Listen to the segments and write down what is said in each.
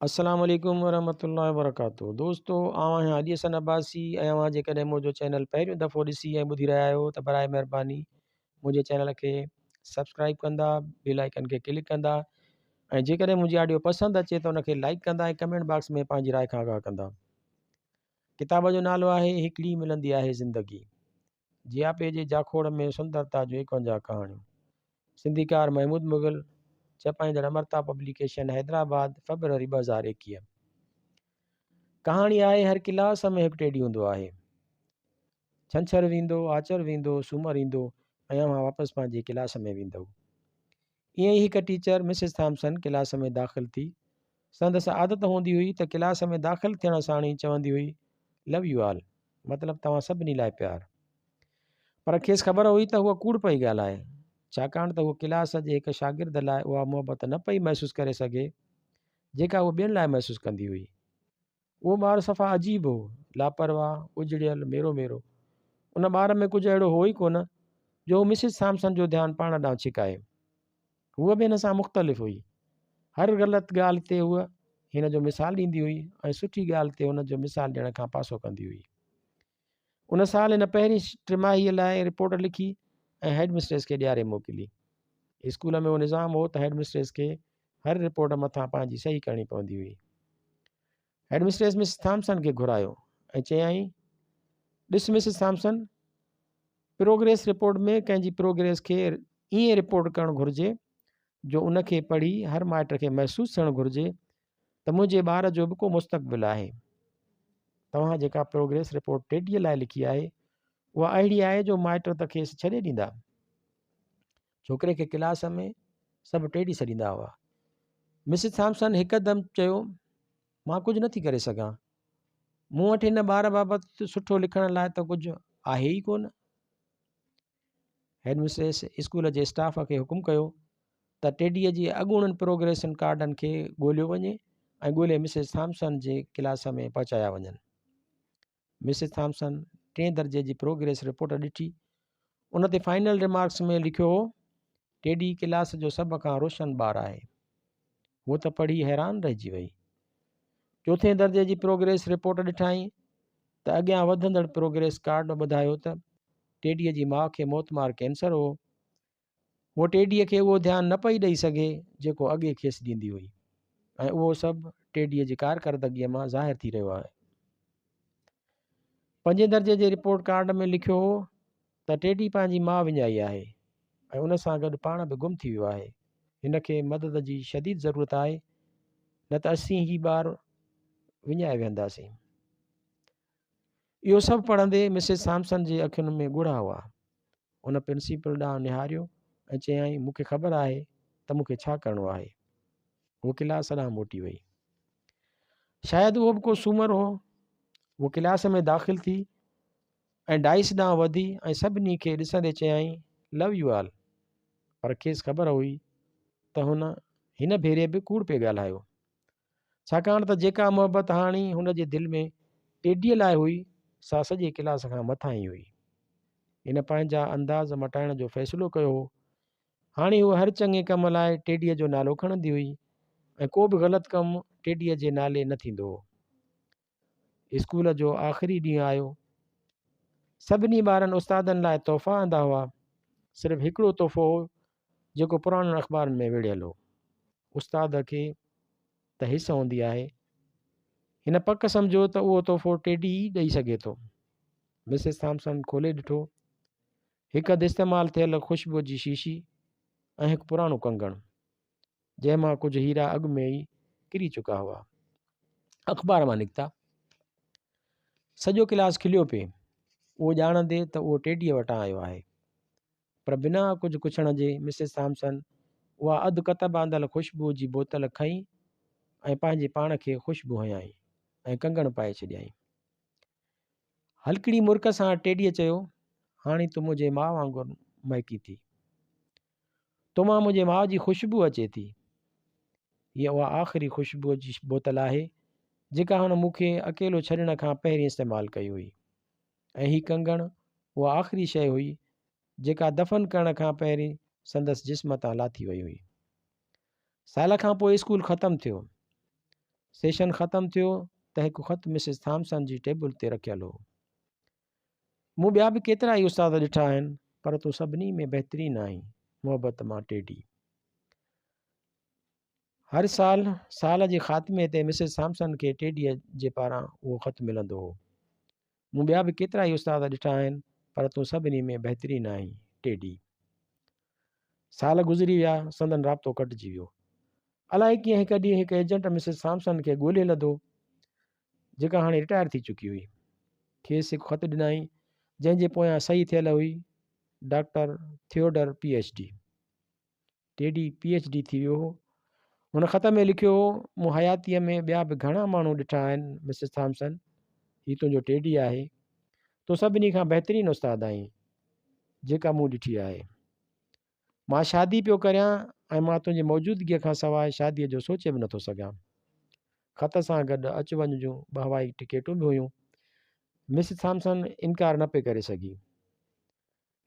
السلام عليڪم ورحمة الله وبرڪاته دوستو آئون آهيان علي حسن عباسي ۽ اوهان جيڪڏهن منهنجو چينل پهريون دفعو ڏسي ۽ ٻڌي رهيا آهيو ته برائي مهرباني منهنجي چينل کي سبسڪرائب ڪندا بيل آئيڪن کي ڪلڪ ڪندا ۽ جيڪڏهن منهنجي آڊيو پسند اچي ته ان کي لائڪ ڪندا ۽ ڪمينٽ باڪس ۾ پنهنجي راء کان آگاهه ڪندا. ڪتاب جو نالو آهي هڪڙي ملندي آهي زندگي جياپي جي جاکوڙ ۾ سندرتا جون 51 ڪهاڻيون. سنڌيڪار محمود مغل، ڇپائيندڙ امرتا پبليڪيشن حيدرآباد، فيبروري 2021. ڪهاڻي آهي هر ڪلاس ۾ هڪ ٽيڊي هوندو آهي. ڇنڇر ويندو، آچر ويندو، سومر ايندو ۽ اوهان واپس پنهنجي ڪلاس ۾ ويندؤ. ائين ئي هڪ ٽيچر مسز ٿامسن ڪلاس ۾ داخل ٿي. سندس عادت هوندي هئي ته ڪلاس ۾ داخل ٿيڻ ساڻ ئي چوندي هئي لو يو آل مطلب توهان سڀني لاء پيار. پر کيس خبر هئي ته هوء ڪوڙ پئي ڳالهائي، ڇاڪاڻ ته هوء ڪلاس جي هڪ شاگرد لاء اها محبت نه پئي محسوس ڪري سگهي، جيڪا هوء ٻين لاء محسوس ڪندي هئي. اهو ٻار صفا عجيب هو، لاپرواهه، اجڙيل، ميرو ميرو. ان ٻار ۾ ڪجهه اهڙو هو ئي ڪونه، جو هو مسز ٿامسن جو ڌيان پاڻ ڏانهن ڇڪائي. هوء به هن سان مختلف هئي. هر غلط ڳالهه تي هوء هن جو مثال ڏيندي هئي ۽ سٺي ڳالهه تي هن جو مثال ڏيڻ کان پاسو ڪندي هئي. ان سال هن پهرين ٽماهيء لاء رپورٽ لکي ۽ هيڊ مسٽريس کي ڏياري موڪلي. اسڪول ۾ اهو نظام هو ته هيڊ مسٽريس کي هر رپورٽ مٿان پنهنجي صحيح ڪرڻي پوندي هئي. هيڊ مسٽريس مسز ٿامسن کي گهرايو ۽ چيائين، ڏس مسز ٿامسن، پروگريس رپورٽ ۾ ڪنهن جي پروگريس کي ائين رپورٽ ڪرڻ گهرجي جو ان کي پڙهي هر مائٽ کي محسوس ٿيڻ گهرجي ته منهنجي ٻار جو به ڪو مستقبل آهي. توهان جيڪا پروگريس رپورٽ ٽيڊيء لاء لکي آهي، اها اهڙي آهي جو مائٽ ته کيس ڇڏي ڏيندا. ڇوڪري کي ڪلاس ۾ سڀ ٽيڊي سڏيندا هئا. مسز ٿامسن هڪدم چيو، مان ڪجهه نٿي ڪري سگهان. مون وٽ هن ٻار بابت سٺو لکڻ لاء ته ڪجهه آهي ئي ڪونه. هيڊ مسٽريس اسڪول جي اسٽاف کي حڪم ڪيو ته ٽيڊيء جي اڳوڻن پروگريسن ڪارڊن کي ڳوليو وڃي ۽ ڳولي مسز ٿامسن جي ڪلاس ۾ پهچايا وڃن. مسز ٿامسن ٽئين درجي جي پروگريس رپورٽ ڏٺي. ان تي فائنل ريمارڪس ۾ لکيو هو، ٽيڊي ڪلاس جو سڀ کان روشن ٻار آهي. هوء ته پڙهي حيران رهجي وئي. چوٿين درجي جي پروگريس رپورٽ ڏٺائين ته اڳيان وڌندڙ پروگريس ڪارڊ ٻڌايو ته ٽيڊيء جي ماء کي موتمار ڪينسر هو. هوء ٽيڊيء کي اهو ڌيان نه پئي ڏئي سگهي جيڪو اڳي کيس ڏيندي هئي ۽ اهو سڀ ٽيڊيء جي ڪارڪردگيء مان ظاهر ٿي رهيو آهي. پنجين درجي جي رپورٽ ڪارڊ ۾ لکيو هو ته ٽيڊي پنهنجي ماء وڃائي آهي ۽ ان سان گڏ پاڻ به گم ٿي ويو آهي. هن کي مدد جي شديد ضرورت آهي نه ته اسين هي ٻار وڃائي ويهنداسين. اهو سڀ پڙهندي مسز سامسن جي اکين ۾ ڳوڙها هئا. هن پرنسپل ڏانهن نهاريو ۽ چيائين، مون کي خبر آهي ته مون کي ڇا ڪرڻو آهي. هوء ڪلاس ڏانهن موٽي وئي. شايد اهو به ڪو سومر هو. هوء ڪلاس ۾ داخل ٿي ۽ ڊائس ڏانهن وڌي ۽ سڀني کي ڏسندي چيائين، لو يو آل. پر کيس خبر هئي ته هن هن ڀيري به ڪوڙ پئي ڳالهايو. ڇاڪاڻ ته جيڪا محبت هاڻي هن جي دل ۾ ٽيڊيء لاء هئي، سا سڄي ڪلاس کان مٿاهين هئي. هن پنهنجا انداز مٽائڻ جو فيصلو ڪيو هو. هاڻي هوء هر چڱي ڪم لاء ٽيڊيء جو نالو کڻندي هئي ۽ ڪو به غلط ڪم ٽيڊيء جي نالي نه ٿيندو هو. اسڪول جو آخري ڏينهن آيو. سڀني ٻارن استادن لاء تحفا آندا هئا. صرف هڪڙو تحفو هو جيڪو پراڻن اخبارن ۾ ويڙهيل هو. استاد کي ته حس هوندي آهي. هن پڪ سمجهيو ته اهو تحفو ٽيڊي ئي ڏئي سگهي ٿو. مسز ٿامسن کولي ڏٺو. هڪ اڌ استعمال ٿيل خوشبو جي شيشي ۽ هڪ پراڻو ڪنگڻ. جنهن مان ڪجهه هيرا اڳ ۾ ئي ڪري چڪا هئا. اخبار مان نڪتا. سڄو ڪلاس کليو پئي، اهو ڄاڻندي ته اهو ٽيڊيء وٽان آيو آهي. پر بنا ڪجهه ڪڇڻ جي مسز ٿامسن اها اڌ ڪتب آندل خوشبوء جي بوتل کنئي ۽ پنهنجي پاڻ کي خوشبو هنيائين ۽ ڪنگڻ پائي ڇڏيائين. هلڪڙي مرڪ سان ٽيڊيء چيو، هاڻي تون منهنجي ماء وانگر مهڪين ٿي. تو مان منهنجي ماء جي خوشبوء اچي ٿي. هيء اها آخري خوشبوء جي بوتل آهي، جيڪا هن مون کي اڪيلو ڇڏڻ کان پهرين استعمال ڪئي هئي ۽ هي ڪنگڻ اها آخري شيء هئي، جيڪا دفن ڪرڻ کان پهرين سندس جسم تان لاٿي وئي هئي. سال کان پوء اسڪول ختم ٿيو. سيشن ختم ٿيو ته هڪ خط مسز ٿامسن جي ٽيبل تي رکيل هو. مون ٻيا به ڪيترا ئي استاد ڏٺا آهن، پر تون سڀني ۾ بهترين آهين، محبت مان ٽيڊي. هر سال، سال جي خاتمي تي مسز ٿامسن کي ٽيڊيء جي پاران اهو خط ملندو هو. مون ٻيا به ڪيترا ئي استاد ڏٺا آهن، پر تون سڀني ۾ بهترين آهين، ٽيڊي. سال گذري ويا، سندن رابطو ڪٽجي ويو. الائي ڪيئن هڪ ڏينهن هڪ ايجنٽ مسز ٿامسن کي ڳولي لڌو، جيڪا هاڻي رٽائر ٿي چڪي هئي. کيس هڪ خط ڏنائين، جنهن جي پويان صحيح ٿيل هئي، doctor Theodore P H D. Teddy P H D ٿي ويو هو. هن خط ۾ لکيو هو، مون حياتيء ۾ ٻيا به گهڻا ماڻهو ڏٺا آهن، مسز ٿامسن، هي تنهنجو ٽيڊي آهي. تون سڀني کان بهترين استاد آهين، جيڪا مون ڏٺي آهي. مان شادي پيو ڪريان ۽ مان تنهنجي موجودگيء کان سواء شاديء جو سوچي به نٿو سگهان. خط سان گڏ اچ وڃ جون ٻه هوائي ٽڪيٽون به هيون. مسز ٿامسن انڪار نه پئي ڪري سگهي.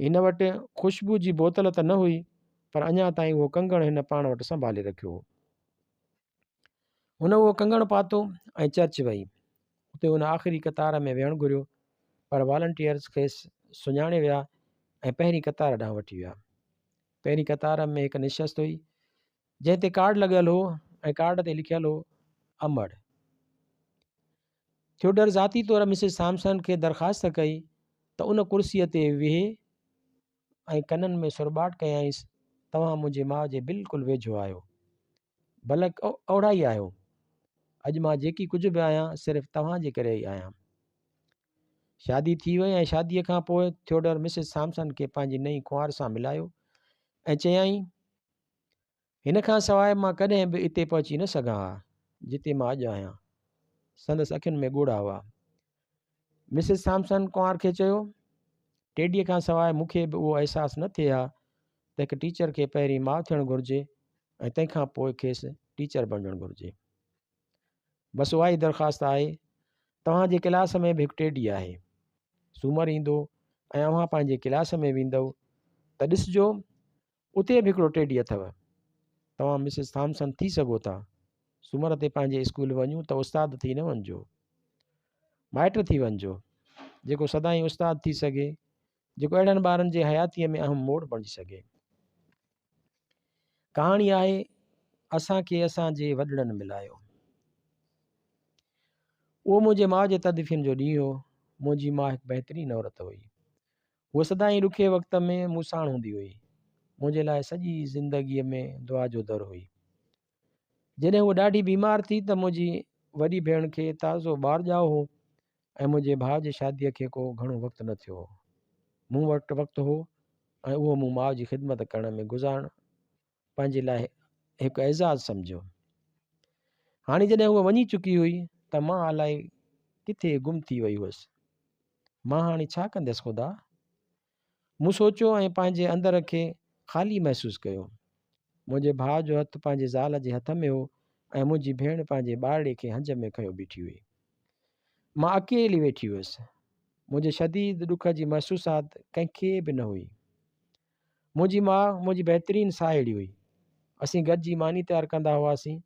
هن وٽ خوشبو جي بوتل ته نه هئي، پر اڃا تائين اهو ڪنگڻ هن پاڻ وٽ سنڀالي رکيو هو. هن اهو ڪنگڻ پاتو ۽ چرچ وئي. اتي هن آخري قطار ۾ ويهڻ گهريو، پر والنٽيئرز کيس سڃاڻي ويا ۽ پهرين قطار ڏانهن وٺي ويا. پهرين قطار ۾ هڪ نشست هئي، جنهن تي ڪارڊ لڳل هو ۽ ڪارڊ تي لکيل هو، امڙ. ٿيوڊر ذاتي طور مسز ٿامسن کي درخواست ڪئي ته ان ڪرسيء تي ويهي ۽ ڪنن ۾ سرٻاٽ ڪيائينس، توهان منهنجي ماء جي بلڪل ويجهو آهيو. بلڪ اوڙا ئي آهيو. اڄ مان جيڪي ڪجهه به آهيان، صرف توهان جي ڪري ئي آهيان. شادي ٿي وئي ۽ شاديء کان پوء ٿيوڊر مسز ٿامسن کي پنهنجي نئين ڪنوار سان ملايو ۽ چيائين، هن کان سواء مان ڪڏهن به اتي پهچي نه سگهان ها، جتي مان اڄ آهيان. سندس اکين ۾ ڳوڙها هئا. مسز ٿامسن ڪنوار کي چيو، ٽيڊيء کان سواء مون کي به اهو احساس نه ٿئي ها ته هڪ ٽيچر کي پهرين ماء ٿيڻ گهرجي ۽ تنهن کان پوء کيس ٽيچر بڻجڻ گهرجي. بس اها ئي درخواست آهي. توهان جي ڪلاس ۾ به هڪ ٽيڊي آهي. سومر ايندو ۽ اوهان پنهنجي ڪلاس ۾ ويندؤ ته ڏسجو اتي به هڪڙو ٽيڊي اٿئو. توهان مسز ٿامسن ٿي سگهو ٿا. سومر تي پنهنجي اسڪول وڃون ته استاد ٿي نه وڃجو. مائٽ ٿي وڃجو. جيڪو سدائين استاد ٿي سگهي. جيڪو اهڙن ٻارن جي حياتيء ۾ اهم موڙ بڻجي سگهي. ڪهاڻي آهي اسان کي اسان جي وڏڙن ملايو. اهو منهنجي ماء جي تدفين جو ڏينهن هو. منهنجي ماء هڪ بهترين عورت هئي. هوء سدائين ڏکئي وقت ۾ مون ساڻ هوندي هئي. منهنجي لاء سڄي زندگيء ۾ دعا جو در هئي. جڏهن هوء ڏاڍي بيمار ٿي ته منهنجي وڏي ڀيڻ کي تازو ٻار ڄائو هو ۽ منهنجي ڀاء جي شاديء کي ڪو گهڻو وقت نه ٿيو هو. مون وٽ وقت هو ۽ اهو مون ماء جي خدمت ڪرڻ ۾ گذارڻ پنهنجي لاء هڪ اعزاز سمجهيو. هاڻي جڏهن هوء وڃي چڪي هئي ته مان الائي ڪٿي گم ٿي وئي هئس. مان هاڻي ڇا ڪنديس خدا؟ مون سوچيو ۽ پنهنجي اندر کي خالي محسوس ڪيو. منهنجي ڀاء جو هٿ پنهنجي زال جي هٿ ۾ هو ۽ منهنجي ڀيڻ پنهنجي ٻارڙي کي هنج ۾ کنيو بيٺي هئي. مان اڪيلي ويٺي هيس. منهنجي شديد ڏک جي محسوسات ڪنهن کي به نه هئي. منهنجي ماء منهنجي بهترين ساهيڙي هئي. اسين گڏجي ماني تيار ڪندا هئاسين.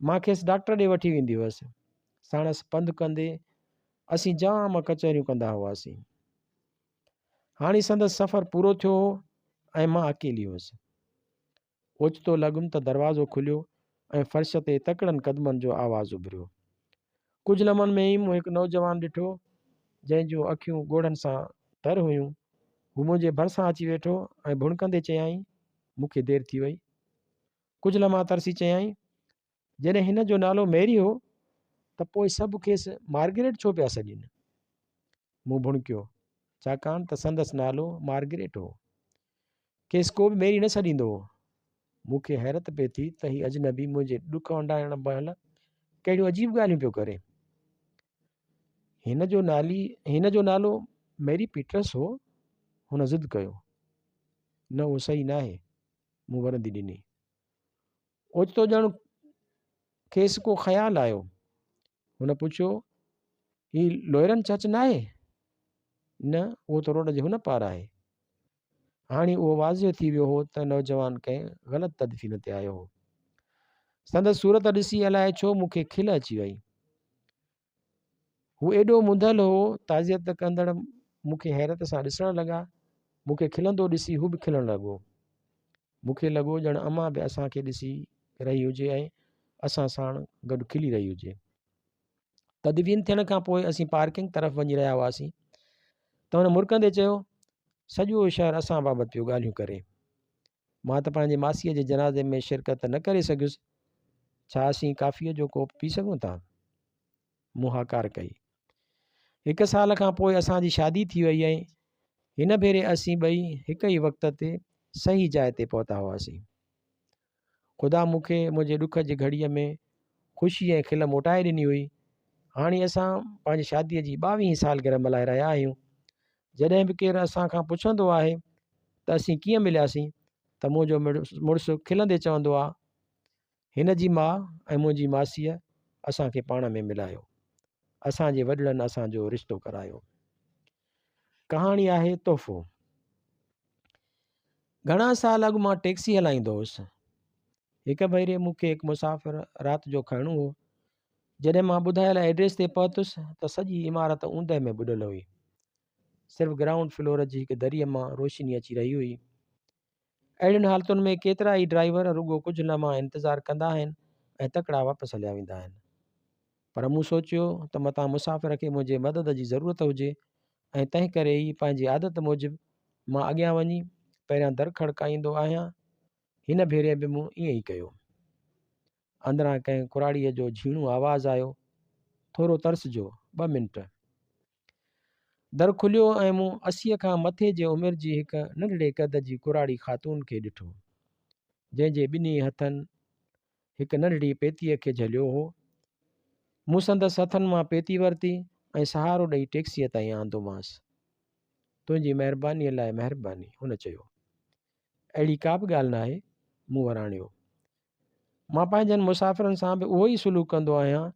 مان کيس ڊاڪٽر ڏي وٺي ويندي هئس. ساڻس پنڌ ڪندي اسين جام ڪچهريون ڪندا هئاسين. هاڻي سندس سفر پورو ٿيو هو ۽ مان اڪيلي هيس. اوچتو لڳم ته دروازو کليو ۽ فرش تي تڪڙن قدمن جو آواز اڀريو. ڪجهه لمحن ۾ ئي مون هڪ نوجوان ڏٺو، جنهن جون اکيون ڳوڙهن سان تر هيون. هو منهنجي ڀرسان اچي ويٺو ۽ ڀڻڪندي چيائين، مون کي دير ٿي وئي. ڪجهه لمحا ترسي چيائين، جڏهن هن جو نالو ميري هو ته پوء سڀ کيس مارگريٽ ڇو پيا سڏين؟ مون ڀڻڪيو، ڇاڪاڻ ته سندس نالو مارگريٽ هو. کيس ڪو به ميري نه سڏيندو هو. مون کي حيرت پئي ٿي ته هي اجنبي منهنجي ڏک ونڊائڻ مهل ڪهڙيون عجيب ڳالهيون پيو ڪري. هن جو نالي هن جو نالو ميري پيٽرس هو؟ هن ضد ڪيو. نه اهو صحيح ناهي. مون ورندي ڏني. اوچتو ڄڻ کيس ڪو خيال آيو. هن پڇيو، هي لوئرن چرچ ناهي؟ نه، اهو ته روڊ جي هن پار آهي. هاڻي اهو واضح ٿي ويو هو ته نوجوان ڪنهن غلط تدفين تي آيو هو. سندس صورت ڏسي الائي ڇو مون کي کل اچي وئي. هو ايڏو منڌل هو، تعزيت ڪندڙ مون کي حيرت سان ڏسڻ لڳا. مون کي کلندو ڏسي هو به کلڻ لڳو. مون کي لڳو ڄڻ امان به اسان کي ڏسي رهي هجي ۽ اسان ساڻ گڏ کلي رهي هجي. تدفين ٿيڻ کان پوء اسين پارڪنگ طرف وڃي رهيا هئاسين ته هن مرڪندي چيو، سڄو شهر اسان بابت پيو ڳالهيون ڪري. مان ته پنهنجي ماسيء جي جنازي ۾ شرڪت نه ڪري سگهيس. ڇا اسين ڪافيء جو ڪوپ پي سگهون ٿا؟ مون هاڪار ڪئي. هڪ سال کان پوء اسان جي شادي ٿي وئي ۽ هن ڀيري اسين ٻئي هڪ ئي وقت تي صحيح جاء تي پهتا هئاسين. خدا مون کي منهنجي ڏک جي گهڙيء ۾ خوشي ۽ کل موٽائي ڏني هئي. هاڻي اسان پنهنجي شاديء جي ٻاويهين سالگرهه ملهائي رهيا آهيون. جڏهن به ڪير اسان کان پڇندو آهي ته اسين ڪيئن ملياسين ته منهنجو مڙس کلندي چوندو آهي، هن جي ماء ۽ منهنجي ماسيء اسان کي پاڻ ۾ ملايو. اسان جي وڏڙن اسان جو رشتو ڪرايو. ڪهاڻي آهي تحفو. گهڻا سال اڳ مان ٽيڪسي هلائيندو هوس. هڪ ڀيري مون کي هڪ مسافر رات جو کڻڻو هو. جڏهن مان ٻڌايل ائڊريس تي پهتس ته سڄي عمارت اوندهه ۾ ٻڏل هئي. صرف گرائونڊ فلور جي هڪ دريء مان روشني اچي رهي هئي. اهڙين حالتن ۾ ڪيترا ئي ڊرائيور رڳو ڪجهه لمحا انتظار ڪندا آهن ۽ تڪڙا واپس هليا ويندا آهن. پر مون سوچيو ته متان مسافر کي منهنجي مدد جي ضرورت هجي ۽ تنهن ڪري ئي پنهنجي عادت موجب مان اڳيان وڃي پهريان در کڙڪائيندو آهيان. هن ڀيري به مون ائين ئي ڪيو. اندران ڪنهن ڪراڙيء جو جهيڻو آواز آيو، ٿورو ترسجو، ٻه منٽ. در کليو ۽ مون اسيء کان مٿي جي عمر جي هڪ ننڍڙي قد جي ڪراڙي خاتون کي ڏٺو، جنهن جي ٻنهي هٿن هڪ ننڍڙي پيتيء کي جهليو هو. مون سندس هٿن مان پيتي ورتي ۽ سهارو ڏئي ٽيڪسيء تائين آندومانس. تنهنجي مهربانيء لاء مهرباني، هن چيو. اهڙي ڪا به ڳالهه ناهي، مون وراڻيو. مان پنهنجن مسافرن سان به اهو ئي سلوڪ ڪندو آهيان،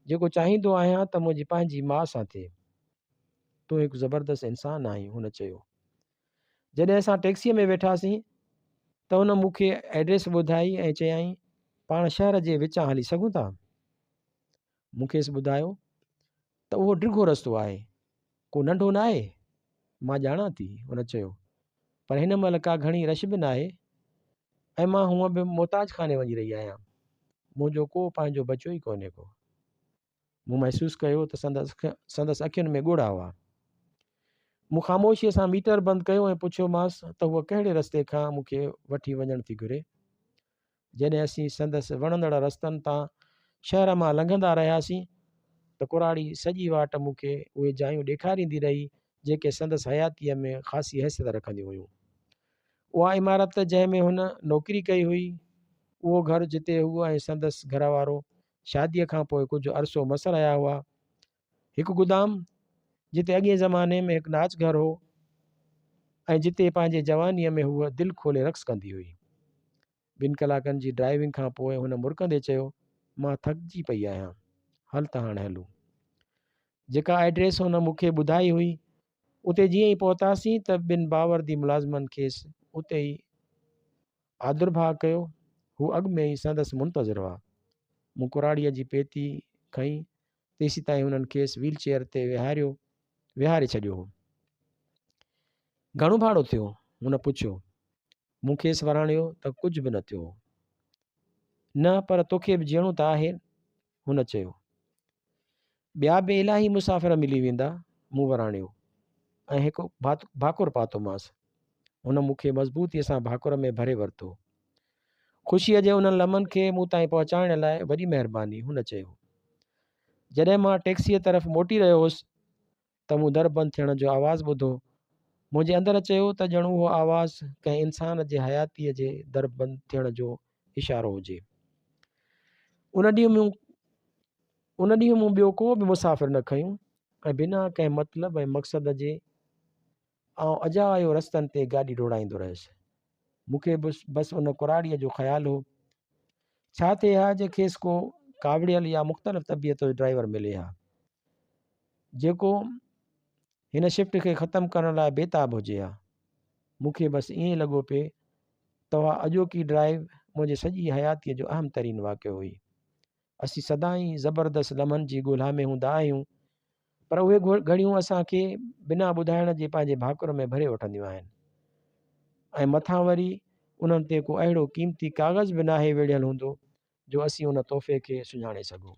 جيڪو چاهيندو آهيان ته منهنجي پنهنجي ماء سان ٿئي. تون هڪ زبردست انسان آهين، هن چيو. جڏهن اسان ٽيڪسيء ۾ ويٺاسين ته هن مون کي ائڊريس ٻڌائي ۽ چيائين، پاڻ شهر جي وچان هلي سگهون ٿا؟ مون کيس ٻڌايو ته اهو ڊگهو رستو آهي، ڪو ننڍو ناهي. مان ڄاڻان ٿي، هن چيو، پر هن مهل ڪا گهڻي رش به ناهي ۽ مان هونء به محتاج خاني وڃي رهي آهيان. منهنجو ڪو پنهنجو بچيو ئي ڪونهي ڪو. مون محسوس ڪيو ته سندس اکين ۾ ڳوڙها هئا. مون خاموشيء سان ميٽر بند ڪيو ۽ پڇيومانس ته هوء ڪهڙي رستي کان مون کي وٺي وڃڻ ٿي گهري. جڏهن اسين سندس وڻندڙ رستن تان شهر مان لنگهندا رهياسين ته ڪراڙي سڄي واٽ مون کي اهي جايون ڏيکاريندي رهي جيڪي سندس حياتيء ۾ خاصي حيثيت رکنديون هيون. اها عمارت جنهن ۾ هن نوڪري ڪئي هئي، اهو گهر جتي هوء ۽ سندس گهر وارو شاديء کان پوء ڪجهه عرصو مس رهيا هئا. هڪ گدام، جتي اڳئين زماني ۾ هڪ ناچ گهر هو ۽ جتي پنهنجي جوانيء ۾ هوء دل کولي رقص ڪندي هئي. ٻن ڪلاڪن جي ڊرائيونگ کان پوء هن مرڪندي چيو، مان ٿڪجي پئي آهيان، هل ته هاڻ هلون. جيڪا ائڊريس هن مون کي ٻڌائي هئي، اتي جيئن ئي پهتاسين ته ٻن باوردي ملازمن کيس اتي ئي آڌرڀاء ڪيو، هو اڳ ۾ ئي سندس منتظر هئا. مون ڪراڙيء جي پيتي کنئي، تيسيتائين هنن کيس ويل چيئر تي ويهاريو ويهاري ڇڏيو هو. گهڻو ڀاڙو ٿيو؟ هن پڇيو. مون کيس وراڻيو ته ڪجهه به نه ٿيو. نه پر توکي به جيئڻو ته آهي. هن چيو. ٻيا به الاهي مسافر ملي ويندا، مون وراڻيو ۽ هڪ ڀاڪر پاتومانس. هن مون کي مضبوطيء سان ڀاڪر ۾ ڀري ورتو. خوشيء جي انهن لمحن کي مون تائين پهچائڻ لاء وڏي مهرباني، هن چيو. جڏهن مان ٽيڪسيء طرف موٽي رهيو هوس ته مون در بند ٿيڻ جو آواز ٻڌو. منهنجي اندر چيو ته ڄڻ اهو آواز ڪنهن انسان جي حياتيء جي در بند ٿيڻ جو اشارو هجي. ان ڏينهن مون ان ڏينهن مون ٻيو ڪو به مسافر نه کنيو ۽ بنا ڪنهن مطلب ۽ مقصد جي آئون اجايو رستن تي گاڏي ڊوڙائيندو رهيس. مون کي به بس ان ڪراڙيء جو خيال هو. ڇا ٿئي ها جي کيس ڪو ڪاوڙيل يا مختلف طبيعت جو ڊرائيور ملي ها، جيڪو هن شفٽ کي ختم ڪرڻ لاء بيتاب هجي ها. مون کي بس ائين لڳو پئي ته اها اڄوڪي ڊرائيو منهنجي سڄي حياتيء جو اهم ترين واقعو هئي. اسين سدائين زبردست لمحن جي ڳولها ۾ هوندا آهيون، پر اهي گهڙيون اسان کي بنا ٻڌائڻ جي پنهنجي ڀاڪر ۾ ڀري وٺنديون آهن ۽ مٿان وري انهن تي ڪو اهڙو قيمتي ڪاغذ به ناهي ويڙهيل هوندو جو اسين ان تحفي کي سڃاڻي سگهون.